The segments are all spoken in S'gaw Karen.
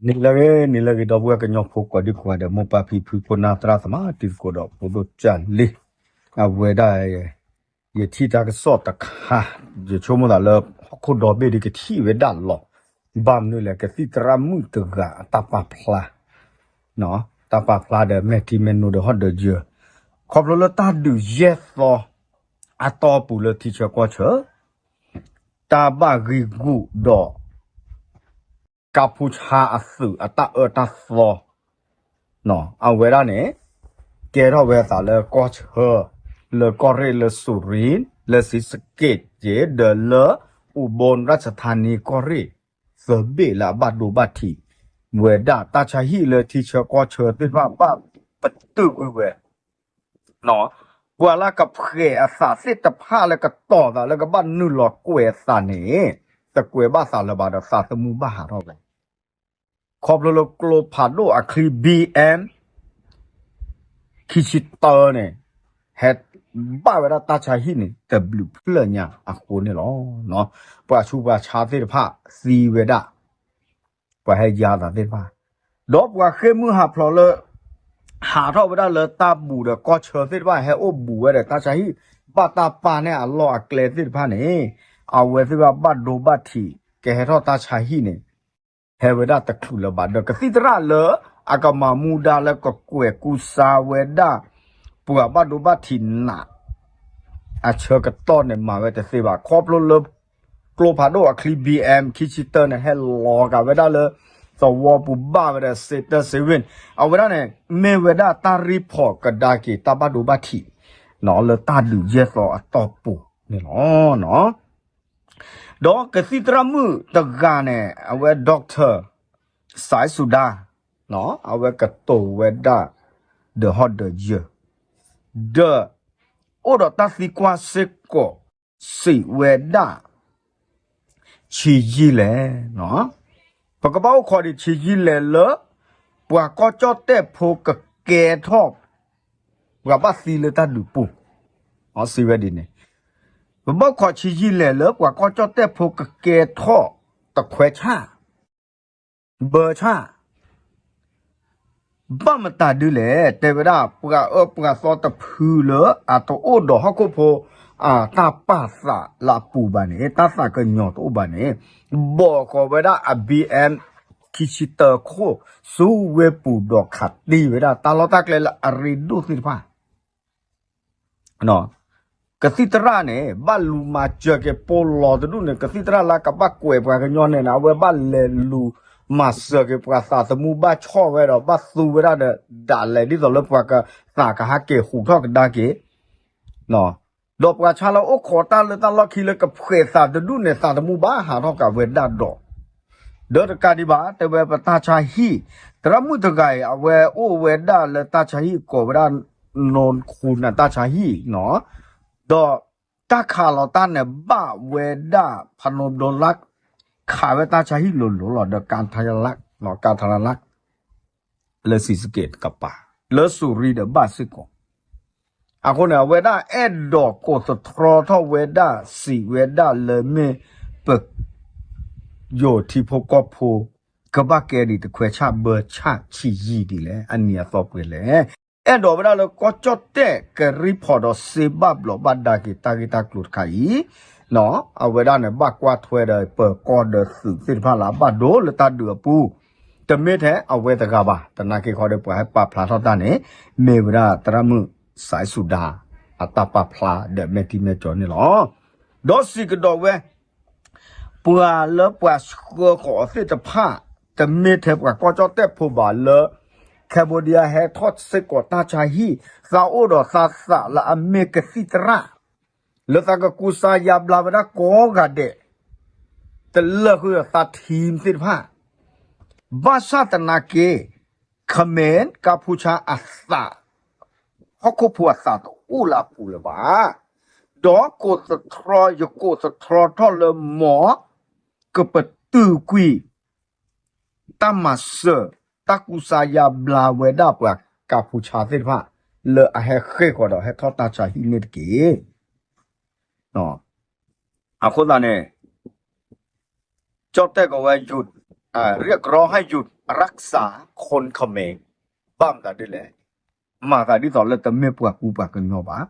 နံၤလၢအဂ့ၤ နံၤလၢအဂ့ၤ ဒီပုၢ်ဝဲၢ်ကညီဖိကိးဒံကိးဂၤဒဲး မိၢ်ပၢ်ဖံဖု ဖိနၢ်သရၣ်သမါ တံၤသကိးဒီးဖိဒိၣ်ကၢ်လံ, အဝဲဒၣ် ယထံၣ်တၢ်ကစီၣ်တခါ ယဆိကမိၣ်သးလၢ ဟီၣ်ခိၣ်ဒီဘ့ၣ်ဒ်ကထံၣ်ဝဲဒၣ်လီၤ. ဘၣ်မနုၤလဲၣ် ကသံၣ်သရၣ်မုၣ်တဂၤအတၢ်ပာ်ဖျါ တၢ်ပာ်ဖျါဒီးမဲာ်ထံမဲာ်နိဒီးဟီၣ်ဒီးယၢၤ ခီဖျိလၢတၢ်ဒုးယဲၢ်သီ အတီၢ်ပူၤလၢထံဆၢကီၢ်ဆၢ တၢ်ဘၣ်ဂံာ်ဂူာ်ဒီး ကၢ်ဖူဆါအသုးအတၢ်အၢတၢ်သီ အဝဲဒၣ်န့ၣ် ကဲထီၣ်ဝဲအသးလၢကီၢ်ဆၢ လၢကီၢ်ရ့ၣ် လၢစူၤရံ လၢစံစက့းက့ၤ ဒီးလၢ အူဘိၣ်ရၣ်ၡထါနံ ကီၢ်ရ့ၣ် သၢဘ့ၣ်လၢအဘၣ်ဒိဘၣ်ထံးဝဲဒၣ် တၢ်ဆါဟံၣ်လၢထံဆၢကီၢ်ဆၢသ့ၣ်တဖၣ်ဘၣ်ပတုာ်ကွံာ်ဝဲ ပှၤလၢကဖှဲးအသးသ့ၣ်တဖၣ်လၢကတီၤသးလၢကဘၣ်နုာ်လီၤကွဲးအသးန့ၣ် တကွဲးဘၣ်သးလၢၤဘၣ်ဒီးသးသမူဘၣ်ဟးထီၣ်ဝဲ ခီဖျိလၢကျိဖးဒိၣ်အချံ ဘီအၣ် ခံဆံတၢန့ၣ် ဟဲဘၣ်ဝဲဒၣ်တၢ်ဆါဟံၣ်န့ၣ် တဘျုးဖျၢၣ်ညါအဃိန့ၣ်လီၤ. ပှၤဆူးပှၤဆါသ့ၣ်တဖၣ်သံဝဲဒၣ် ပှၤဟဲယါသးသ့ၣ်တဖၣ် ဒီးပှၤဃ့ၢ်မုၢ်ဟးဖျိးလၢ ဟးထီၣ်ဝဲဒၣ်လၢတၢ်ဘူးဒီးကီၢ်ဆၢသ့ၣ်တဖၣ် ဟဲအိၣ်ဘူးဝဲဒီးတၢ်ဆါဟံၣ် ဘၣ်တၢ်ပာ်န့ၢ်အလီၢ်အကျဲသ့ၣ်တဖၣ်န့ၣ် အဝဲသ့ၣ်တဖၣ်ဘၣ်ဒိဘၣ်ထံး ကဟဲထီၣ်တၢ်ဆါဟံၣ်န့ၣ် ဟဲဝဲဒၣ်တချုးလၢၤဘၣ် ဒီးကသံၣ်သရၣ်လၢ အကမၤမူဒါလၢကကွဲးကူစါဝဲဒၣ် ပှၤဘၣ်ဒိဘၣ်ထံးနး အဆၢကတီၢ်န့ၣ် မၤဝဲတသ့ဘၣ် ခီဖျိလၢ ကျိဖးဒိၣ်အချံ ဘီအၣ် ခံဆံတၢန့ၣ် ဟဲလီၤကးဝဲဒၣ်လၢ သဝီပူၤဘၣ်ဝဲဒီး စ့တၢ စ့ဝ့ၣ် အဝဲဒၣ်န့ၣ် မ့ၢ်ဝဲဒၣ်တၢ်ရ့ဖီၣ်ကဒါက့ၤတၢ်ဘၣ်ဒိဘၣ်ထံး လၢတၢ်ဒုးယဲၢ်သီအတီၢ်ပူၤန့ၣ်လီၤ. ဒီးကသံၣ်သရၣ်မုၣ်တဂၤန့ၣ် အဝဲ doctor စဲးစူၤဒါ အဝဲကတိၤဝဲဒၣ် ဒီးဟီၣ်ဒီးယၢၤ ဒီး အိၣ်ဒီးတၢ်သံကွၢ်စ့ၢ်ကီး စံးဝဲဒၣ် ဆံးယံာ်လဲၣ် ပကဘၣ်အိၣ်ခိးဒံးဆံးယံာ်လဲၣ်လၢ ပှၤကီၢ်ကၠီၣ်တဲၣ်ဖိကကဲထီၣ် ပှၤဘၣ်သံလၢတၢ်ဒုးပူၤ စံးဝဲဒ်န့ၣ် ပဘၣ်အိၣ်ခိးဆံးယံာ်လဲၣ်လၢ ပှၤကီၢ်ကၠီၣ်တဲၣ်ဖိကကဲထီၣ် တခွဲးဆၣ် ဘၢဆၣ် ဘၣ်မတၤဒ်လဲၣ် တဲဝဲဒၣ် ပှၤအၢပှၤသီတဖုလၢ အတအိၣ်ဒီးဟီၣ်ခိၣ်ဖိ အတၢ်ပာ်သးလၢအပူၤဘၣ်န့ၣ် တၢ်သးကညီၤတအိၣ်ဘၣ်န့ၣ် ဘီၣ်ဃီၤဝဲဒၣ်အ ဘီၣ်အၣ် ခံဆံတၢခိၣ် ဆူဝ့ၢ်ပူၤဒီးခးတံၢ်ဝဲဒၣ် တၢ်လီၢ်တၢ်ကျဲလၢအရ့ဒိၣ်သ့ၣ်တဖၣ် ကသံၣ်သရၣ်န့ၣ် ဘၣ်လူၤမၤစၢၤက့ၤပိာ်လီၤတဒူၣ်န့ၣ် ကသံၣ်သရၣ်လၢကဘၣ်ကွဲးပှၤကညီန့ၣ် အဝဲဘၣ်လဲၤလူၤမၤစၢၤက့ၤပှၤသးသမူဘၣ်ဆီၣ်ဝဲဒီး ဘၣ်သူဝဲဒၣ်ဒီး ဒၣ်လဲာ်ဒ်သိးလၢပှၤကသးကဟးက့ၤဟူးထီၣ်ကဒါက့ၤ ဒီးပှၤဆါလၢအိၣ်ခိးတၢ်လၢတၢ်လီၢ်ခံလၢကဖှဲးသးတဒူၣ်န့ၣ် သးသမူဘၣ်ဟးထီၣ်က့ၤဝဲဒၣ်ဒီး ဒီးတကးဒံးဘၣ် တဲဝဲပတၢ်ဆါဟံၣ် သရၣ်မုၣ်တဂၤအံၤ အဝဲအိၣ်ဝဲဒၣ်လၢတၢ်ဆါဟံၣ်ကိးဝဲဒၣ် နိခူနၣ်တၢ်ဆါဟံၣ်နီၤ ဒီးတၢ်ခးလီၤတၢ်န့ၣ် ဘၣ်ဝဲဒၣ် ဖးနိဒိလၢ် ခးဝဲတၢ်ဆါဟံၣ်လိၤလိၤလီၤ ဒီး ကၤထရလၢ် လၢစံစက့းတကပၤ လၢစူၤရံဒီးဘၣ်စ့ၢ်ကီး အဃိန့ၣ် အဝဲဒၣ်အဲၣ်ဒိးကိးသတြီထီၣ်ဝဲဒၣ် စံးဝဲဒၣ်လၢမ့ၢ်ပ ယိၤထံဖိကီၢ်ဖိ ကဘၣ်ကဲဒံးတခွဲးဆၣ်ဘၢဆၣ်ဆံးယံာ်ဒ်လဲၣ် အနံၤအသီပှဲၤလဲၣ် အဲၣ်ဒိးဝဲဒၣ်လၢကီၢ်ကၠီၣ်တဲၣ်ကရံၣ်ဖီၣ်ဒီးစ့ဘၣ်ဘျီးဘၣ်ဒါက့ၤတၢ်ဂ့ၢ်တၢ်ကျိၤတခါအံၤ အဝဲဒၣ်န့ၣ် ဘၣ်ကွၢ်ထွဲဒီးပၢၤကီၢ်ဒီးသုးသ့ၣ်တဖၣ်လၢအဘၣ်ဒိလၢတၢ်ဒုးအပူၤ တမ့ၢ်ထဲအဝဲတဂၤဘၣ် သနာ်က့ဃီဒီးပှၤဟဲပာ်ဖျါထီၣ်တၢ်န့ၣ် မ့ၢ်ဝဲဒၣ်သရၣ်မုၣ်စဲးစူၤဒါ အတၢ်ပာ်ဖျါဒီးမဲာ်ထံမဲာ်ကၠီၤန့ၣ်လီၤ. ဒီးစံးကဒီးဝဲ ပှၤလၢပှၤဆှၢဃီၤအီၤသ့ၣ်တဖၣ် တမ့ၢ်ထဲပှၤကီၢ်ကၠီၣ်တဲၣ်ဖိဘၣ်လၢ Cambodia ဟဲထီၣ်စ့ၢ်ကီးတၢ်ဆါဟံၣ် သးအိၣ်ဒီးသးသးလၢအမ့ၢ်ကသံၣ်သရၣ် လၢသးကကူစါယါဘျါဝဲဒၣ်ကိးဂၤဒဲး တလၢာ်ဃုာ်ဒီးသး team သ့ၣ်တဖၣ် ဘၣ်ဆၣ်သနာ်က့ ခမ့ၢ်ကါဖူဆါအသး ဟီၣ်ခိၣ်ဖိအသးတအိၣ်လၢအပူၤလၢၤဘၣ်. ဒီးကိးသတြီ ယကိးသတြီထီၣ်လၢမ် ကပတုာ်ကွံာ် တၢ်မၤစၢၤ တၢ်ကူစါယါဘျါဝဲဒၣ်ပှၤကါဖူဆါသ့ၣ်တဖၣ် လၢအဟဲဃ့ၢ်ဃီၤဒီးဟဲထီၣ်တၢ်ဆါဟံၣ်န့ၣ်တက့ၢ်. အဃိသတးန့ၣ် ကၠီၣ်တဲၣ်ကီးဝဲ ယိၤ เรียกร้องให้หยุด รักษาคนเขมร ဘၣ်မတၤဒ်လဲၣ်, မၤသးဒ်သိးလၢတမ့ၢ်ပှၤကူပှၤကညီဘၣ်.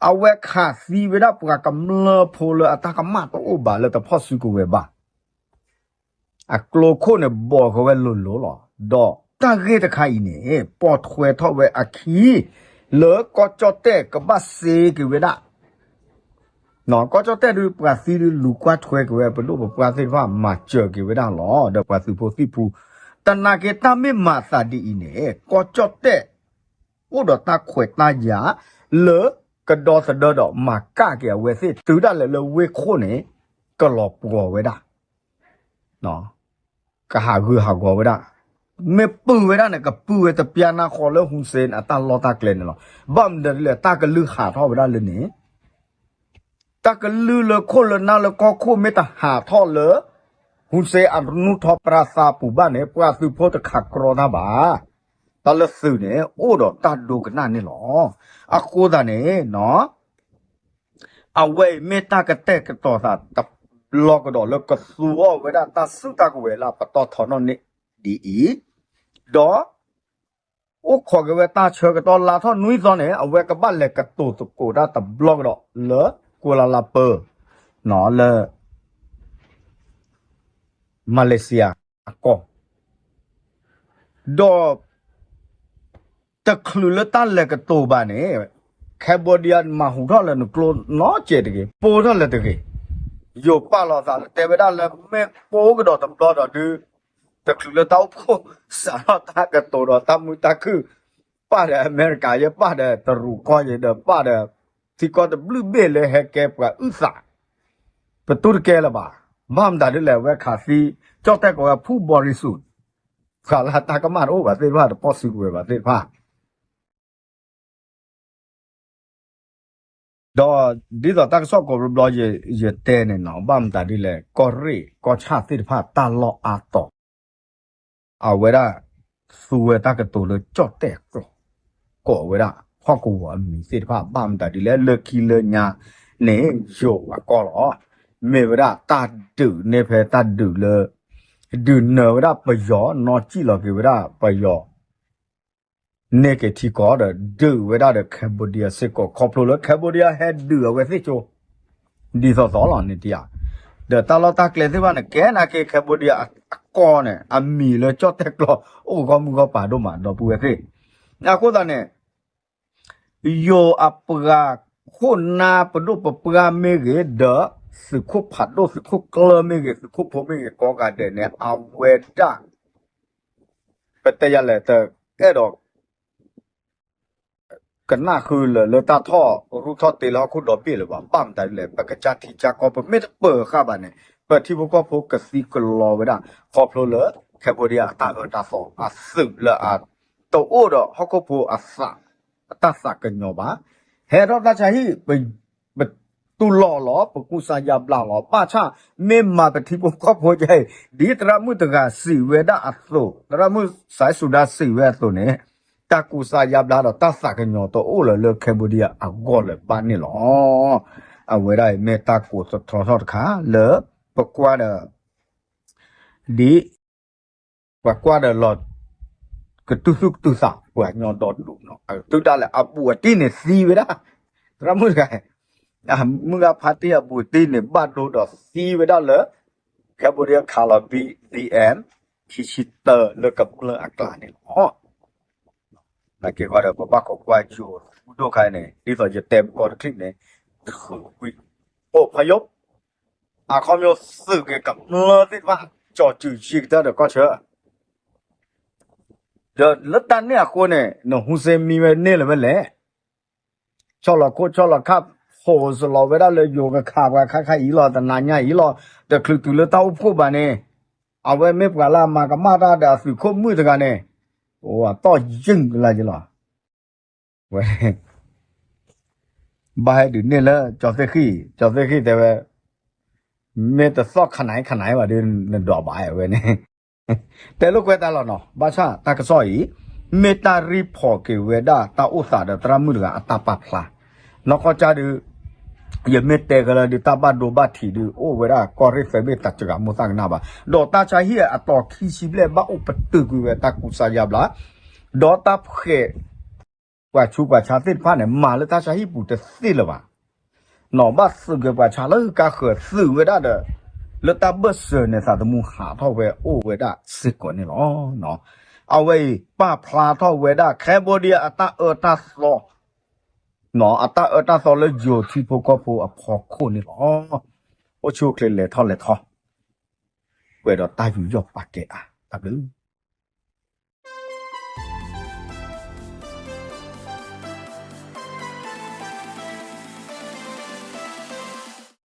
အဝဲခးသံဝဲဒၣ်ပှၤကမျၢၢ်ဖိလၢအတၢ်ကမၣ်တအိၣ်ဘၣ်လၢတဖီၣ်စုကဝဲၤဘၣ်. အကျိခိၣ်န့ၣ်ဘီၣ်ဃီဝဲလိၤလိၤလီၤ. ဒီးတၢ်ဂ့ၢ်တခါအံၤန့ၣ် ပိာ်ထွဲထီၣ်ဝဲအခံ လၢကီၢ်ကၠီၣ်တဲၣ်ကဘၣ်စ့က့ၤဝဲဒၣ် ကီၢ်ကၠီၣ်တဲၣ်ဒုး ပှၤသံဒုးလူၤကွၢ်ထွဲက့ၤဝဲ ပဒိၣ်ပပှၢ်သ့ၣ်တဖၣ် မၤစၢၤက့ၤဝဲဒၣ်လီၤ. ဒီးပှၤသုးဖိသံၣ်ဖိ တနာ်က့ၤတၢ်မ့ၢ်မၤသးဒ်အံၤန့ၣ် ကီၢ်ကၠီၣ်တဲၣ် အိၣ်ဒီးတၢ်ခွဲးတၢ်ယာ် လၢကဒီသဒၢဒီးမၤကၣ်က့ၤအဝဲသ့ၣ် တုၤဒၣ်လဲာ်လၢဝ့ၢ်ခိၣ်န့ၣ် ကလီၤပှီၤဝဲဒၣ် ကဟးဂူာ်ဟးဂီၤဝဲဒၣ်, မ့ၢ်ပုၢ်ဝဲဒၣ်န့ၣ် ကပုၢ်ဝဲတပျၢ်နၢ်ဃီလၢ Hun Sen အတၢ်လီၢ်တၢ်ကျဲန့ၣ်လီၤ. ဘၣ်မနုၤဒ်လဲၣ် တၢ်ကလုၢ်ဟးထီၣ်ဝဲဒၣ်လၢန့ၣ်, တၢ်ကလုၢ်လၢခိၣ်လၢနၢ်လၢကီၢ်ခိၣ်မ့ၢ်တဟးထီၣ်လၢ Hun Sen အနူၢ်ထီၣ်ပြၢသးပူၤဘၣ်န့ၣ် ပှၤသုးဖိတခးကြီတၢ်ဘၣ်. တၢ်လၢသုးန့ၣ် အိၣ်ဒီးတၢ်ဒိကနၣ်န့ၣ်လီၤ. အဃိသတးန့ၣ် အဝဲအံၤမ့ၢ်တၢ်ကတဲာ်ကတီၤသးတဘျီကဒီးလၢကသူအီၤဝဲဒၣ်တၢ်စုတၢ်ကဝဲၤလၢအပတီၢ်ထီနီၣ်န့ၣ်ဒ်အံၤ, ဒီး အိၣ်ခိးက့ၤဝဲတၢ်ဆၢကတီၢ်လါထီၣ်နွံသီန့ၣ် အဝဲကဘၣ်လဲၤကတိၤသကိးတၢ်တဘျီကဒီးလၢ ကွာလာလမ်ပူၤ လၢ Malaysia အကီၢ် ဒီး တချုးလၢတၢ်လဲၤကတိၤဘၣ်န့ၣ် Cambodia မၤဟူးထီၣ်လၢနကျိနီတစဲးတဂ့ၤ, ပိၢ်ထီၣ်လၢတဂ့ၤ, ယိၤပာ်လီၤသးလၢတဲဝဲဒၣ်လၢမ့ၢ်ပိၢ်ကဒီးတဘျီဒီးဒုး တချုးလၢတၢ်အိၣ်ဖှိၣ်စးထီၣ်တၢ်ကတိၤဒီးတၢ်မုာ်တၢ်ခုၣ် ပၢ်ဒီးအမဲရကၤယဲ ပၢ်ဒီးတရူးကီၢ်ယဲဒီးပၢ်ဒီး ထံကီၢ်တဘျုးဘ့ၣ်လၢဟဲကဲပှၤအုၣ်သး ပတူၢ်တကဲလၢၤဘၣ်. ဘၣ်မတၤဒ်လဲၣ် အဝဲခးသံ ကၠီၣ်တဲၣ်ကိးဝဲဖုဘီရံစူး ဃးလၢတၢ်ကမၣ်တအိၣ်ဘၣ်သ့ၣ်တဖၣ် တပီၢ်စုကဝဲၤဘၣ်သ့ၣ်တဖၣ် ဒီးဒ်သိးတၢ်ကစီၣ်ကိးဘျီဘျီယတဲန့ၣ်နီၤ ဘၣ်မတၤဒ်လဲၣ် ကီၢ်ရ့ၣ်ကီၢ်ဆၣ်သ့ၣ်တဖၣ်တၢ်လီၢ်အါတီၤ အဝဲဒၣ် သူဝဲတၢ်ကတိၤလၢကၠီၣ်တဲၣ်ကျိာ် ကိးဝဲဒၣ်ဟီၣ်ကဝီၤအမံၤသ့ၣ်တဖၣ် ဘၣ်မတၤဒ်လဲၣ် လၢခံလၢညါန့ၣ် ယိၤအကီၢ်လီၤ. မ့ၢ်ဝဲဒၣ်တၢ်ဒုးန့ၢ်ဖဲတၢ်ဒုးလၢ ဒုးနၢၤဝဲဒၣ်ပယီၤ နီၢ်စံၣ်လီၤက့ၤဝဲဒၣ်ပယီၤ န့ၢ်က့ၤထံကီၢ်ဒီး ဒုးဝဲဒၣ်ဒီး Cambodia စ့ၢ်ကီး ခီဖျိလၢ Cambodia ဟဲဒုးအဝဲသ့ၣ်ကၠိ ဒ်သိးသိးလီၤန့ၣ်တယၤ ဒီးတၢ်လီၢ်တၢ်ကျဲသ့ၣ်တဖၣ်န့ၣ် ကဲနာ်က့ Cambodia အကီၢ်န့ၣ် အမံၤလၢကၠီၣ်တဲၣ်ကျိာ် အိၣ်ဂီၢ်မုၢ်ဂီၢ်ပၤဒိၣ်မး ဒီပုၢ်ဝဲၢ်သ့ၣ် အဃိသတးန့ၣ် ယိၤအပှၤခိၣ်နၢ်ပဒိၣ်ပပှၢ်မ့ၢ်ဂ့ၤ ဒီးသုးခိၣ်ဖးဒိၣ် သုးခိၣ်ကျၢၢ်မ့ၢ်ဂ့ၤ သုးခိၣ်ဖိမ့ၢ်ဂ့ၤ ကိးဂၤဒဲးန့ၣ် အဝဲဒၣ် ပတဲယၤလဲၣ် တအဲၣ်ဒိး ကနၣ်ဃုလၢာ်လၢတၢ်ထီၣ်ရူၢ်ထီၣ်တ့လၢဟီၣ်ခိၣ်ဒီဘ့ၣ်လၢၤဘၣ်. ဘၣ်မတၤဒ်လဲၣ် ပကစၢ်ထံကစၢ်ကီၢ် ပမ့ၢ်တပၢၤဃာ်ဘၣ်န့ၣ် ပထံဖိကီၢ်ဖိကသံကလီဝဲဒၣ် ခီဖျိလၢ Cambodia အတၢ်အၢတၢ်သီ အသုးလၢအတအိၣ်ဒီးဟီၣ်ခိၣ်ဖိအသး အတၢ်သးကညီၤဘၣ်. ဟဲထီၣ်တၢ်ဆါဟံၣ် ပတူၢ်လိာ်လီၤ ပကူစါယါဘျါလီၤ ဘၣ်ဆၣ် မ့ၢ်မၤပထံဖိကီၢ်ဖိယါအံၤ ဒ်သရၣ်မုၣ်တဂၤစံးဝဲဒၣ်အသိး သရၣ်မုၣ်စဲးစူၤဒါစံးဝဲအသိးန့ၣ် တၢ်ကူစါယါဘျါဒီးတၢ်သးကညီၤတအိၣ်လၢၤလၢ Cambodia အဂီၢ်လၢၤဘၣ်န့ၣ်လီၤ. အဝဲဒၣ်အံၤမ့ၢ်တၢ်ကိးသထီထီၣ်တခါလၢ ပကွၢ်ဒီး ဒ် ပှၤကွၢ်ဒီးလီၤ ကတုၤသူၣ်ကတုၤသး ပှၤကညီဒီဒူၣ်နီၤ တုၤဒၣ်လဲာ်အဘူးအတံၢ်န့ၣ်သံဝဲဒၣ် သရၣ်မုၣ်တဂၤ မုၢ်ဂၤဖါတံၢ်အဘူးအတံၢ်န့ၣ် ဘၣ်ဒိဒီးသံဝဲဒၣ်လၢ Cambodia ခးလီၤ B M ခံဆံတၢလၢကမျၢၢ်အကျါန့ၣ်လီၤ. နာ်က့ၤဃီဒီး ပဘၣ်ခိးကွၢ်ယိၤဒိၣ်ခါန့ၣ် ဒ်သိးယတဲမုၢ်ကီၢ်တချံးန့ၣ် တဃုကွံာ် အိၣ်ဖးယိၣ် အခီပညီသုးက့ၤကမျၢၢ်သ့ၣ်တဖၣ် ကၠီၤစုၤယံၤကတၢၢ်ဒီးကီၢ်ဆၢ ဒီးလၢတၢ်န့ၣ်အဃိန့ၣ် နဟူစ့မံဝဲန့ၢ်လၢၤဝဲလဲၣ်. ဆီၣ်လီၤခိၣ်ဆီၣ်လီၤခၣ် ဟိးစလီၤဝဲဒၣ်လၢယိၤကခးပှၤခါခါအံၤလီၤ တနၤညါအံၤလီၤ တချုးတုၤလၢတၢ်အိၣ်ဖှိၣ်ဘၣ်န့ၣ် အဝဲမ့ၢ်ပှၤလၢအမၤကမၣ်တၢ်ဒီးအသုးခိၣ်မုၣ်တဂၤန့ၣ် အိၣ်အတီၢ်ယုၢ်လၢယလီၤ ဝဲ ဘၣ်ဟဲဒုးန့ၢ်လၢကၠီၤသ့ၣ်ဃံၣ် ကၠီၤသ့ၣ်ဃံၣ်တဲဝဲ မ့ၢ်တသီၣ်ခါနၢ်ခါနၢ်ဘၣ်ဒီး နဒွးဘၣ်ဝဲန့ၣ် တဲလိာ်ကွဲတၢ်လီၤနီၤ ဘၣ်ဆၣ်တၢ်ကစီၣ်အံၤ မ့ၢ်တၢ်ရံဖီၣ်က့ၤဝဲဒၣ်တၢ်အိၣ်သးဒီးသရၣ်မုၣ်တဂၤအတၢ်ပာ်ဖျါ နီၢ်ကီၢ်ကၢ်ဒုး ယမ့ၢ်တဲကလၢဒုး တၢ်ဘၣ်ဒိဘၣ်ထံးဒုး အိၣ်ဝဲဒၣ်ကီၢ်ရ့ၣ်သၢဘ့ၣ် တၢ်စှၤမူသၣ်ကနၣ်ဘၣ်. ဒီးတၢ်ဆါဟံၣ်အတီၤခံဆံဘျဲၣ် ဘၣ်အိၣ်ပတုာ်ကွံာ်ဝဲတၢ်ကူစါယါဘျါ, ဒီးတၢ်ဖှဲး ပှၤဆူးပှၤဆါသ့ၣ်တဖၣ်န့ၣ် မၤလၢတၢ်ဆါဟံၣ်ပူၤတသ့လၢၤဘၣ်. နီၢ်ဘၣ်သုးက့ၤပှၤဆါလၢကါဃၢၤသုးဝဲဒၣ်ဒီး လၢတၢ်ဘၢၣ်စၢၤန့ၣ် သးသမူဟးထီၣ်ဝဲအိၣ်ဝဲဒၣ်စ့ၢ်ကီးန့ၣ်လီၤ. အဝဲအံၤပာ်ဖျါထီၣ်ဝဲဒၣ် Cambodia အတၢ်အၢတၢ်သီ အတၢ်အၢတၢ်သီလၢယိၤထံဖိကီၢ်ဖိအဖီခိၣ်န့ၣ်လီၤ. အိၣ်ဆူၣ်အိၣ်ချ့လဲၤထီၣ်လဲၤထီ ပှဲၤဒီးတၢ်ယူးယီၣ်ပာ်ကဲအါ တၢ်ဘျုး